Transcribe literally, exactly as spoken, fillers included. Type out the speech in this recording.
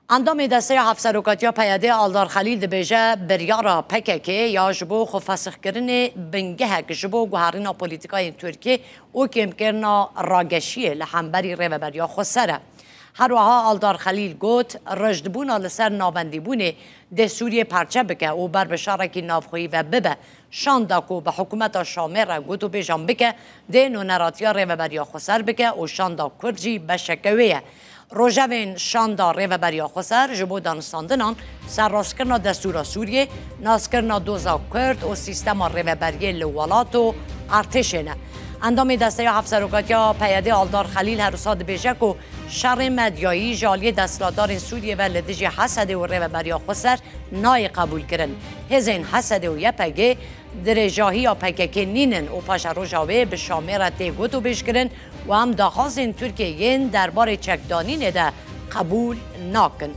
Endamê Desteya Hevserokatiya P Y D Aldar Xelîl dibêje, biryara P K K ya ji bo xwefesixkirinê bingehek ji bo guherîna polîtîkayên Tirkiyê û kêmkirina rageşiyê li hemberî Rêveberiya Xweser e. Her wiha Aldar Xelîl got, rijdbûna li ser navendîbûnê dê Sûriyê perçe bike û ber bi şerekî navxweyî ve bibe. Şanda ku bi hikûmeta Şamê re gotûbêjan bike, dê nûneratiya Rêveberiya Xweser bike û şanda Kurd jî beşeke wê ye. Rojevên şanda Rêveberiya Xweser ji bo danistandinan serrastkirina destûra Sûriyê, naskirina doza Kurd û sîstema rêveberiyê li welat û artêşê ne. Endamê Desteya Hevserokatiya P Y D Aldar Xelîl her wisa dibêje ku şerê medyayî ji aliyê desthilatdarên Sûriyê ve li dijî H S D û Rêveberiya Xweser nayê qebûlkirin. Hêzên H S D û Y P G dirêjahiya P K K nînin û paşeroja wê bi Şamê re tê gotûbêjkirin û em daxwazên Tirkiyê yên derbarê çekdanînê de qebûl nakin.